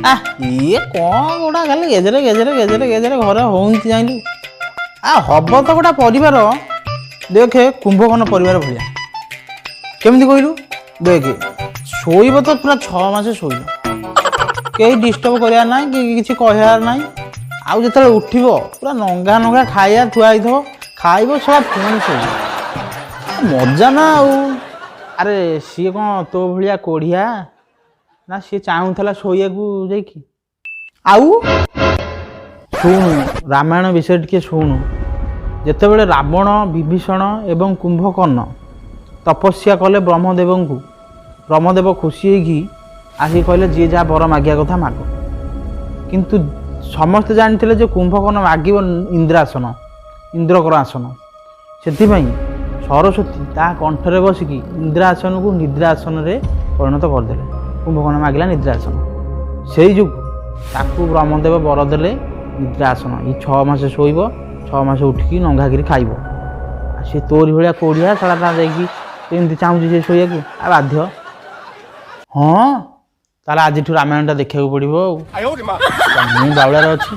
ଆ ଇଏ କ'ଣ ଗୋଟା ଖାଲି ଗେଜେରେ ଗେଜେରେ ଗେଜେରେ ଗେଜେରେ ଘରେ ହଉନ୍ତି ଜାଣିଲୁ। ଆ ହବ ତ ଗୋଟା ପରିବାର, ଦେଖେ କୁମ୍ଭକର୍ଣ୍ଣ ପରିବାର ଭଳିଆ। କେମିତି କହିଲୁ? ଦେଖେ, ଶୋଇବ ତ ପୁରା 6 ମାସ ଶୋଇବ, କେହି ଡିଷ୍ଟର୍ବ କରିବାର ନାହିଁ କି କିଛି କହିବାର ନାହିଁ। ଆଉ ଯେତେବେଳେ ଉଠିବ, ପୁରା ନଙ୍ଗା ନଙ୍ଗା ଖାଇବା ଥୁଆ ହେଇଥିବ, ଖାଇବ ଶଳା ପୁଣି ଶୋଇବ। ମଜା ନା ଆଉ। ଆରେ ସିଏ କ'ଣ ତୋ ଭଳିଆ କୋଢ଼ିଆ ନା ସିଏ ଚାହୁଁଥିଲା ଶୋଇବାକୁ ଯାଇକି? ଆଉ ଶୁଣୁ, ରାମାୟଣ ବିଷୟରେ ଟିକେ ଶୁଣୁ। ଯେତେବେଳେ ରାବଣ, ବିଭୀଷଣ ଏବଂ କୁମ୍ଭକର୍ଣ୍ଣ ତପସ୍ୟା କଲେ ବ୍ରହ୍ମଦେବଙ୍କୁ, ବ୍ରହ୍ମଦେବ ଖୁସି ହେଇକି ଆସିକି କହିଲେ, ଯିଏ ଯାହା ବର ମାଗିବା କଥା ମାଗ। କିନ୍ତୁ ସମସ୍ତେ ଜାଣିଥିଲେ ଯେ କୁମ୍ଭକର୍ଣ୍ଣ ମାଗିବ ଇନ୍ଦ୍ରାସନ, ଇନ୍ଦ୍ରକର ଆସନ। ସେଥିପାଇଁ ସରସ୍ୱତୀ ତା କଣ୍ଠରେ ବସିକି ଇନ୍ଦ୍ରାସନକୁ ନିଦ୍ରାସନରେ ପରିଣତ କରିଦେଲେ। କୁମ୍ଭକର୍ଣ୍ଣ ମାଗିଲା ନିଦ୍ରାସନ, ସେଇ ଯୋଗୁଁ ତାକୁ ବ୍ରହ୍ମଦେବ ବର ଦେଲେ ନିଦ୍ରାସନ। ଏଇ 6 ମାସ ଶୋଇବ, 6 ମାସ ଉଠିକି ନଙ୍ଘାକିରି ଖାଇବ। ଆଉ ସେ ତୋରି ଭଳିଆ କୋଢ଼ିଆ ଶଳା ତା ଯାଇକି ଏମିତି ଚାହୁଁଛି ସେ ଶୋଇବାକୁ ଆଉ ବାଧ୍ୟ। ହଁ, ତାହେଲେ ଆଜିଠୁ ରାମାୟଣଟା ଦେଖିବାକୁ ପଡ଼ିବ। ଆଉ ମୁଁ ବାଉଳାରେ ଅଛି।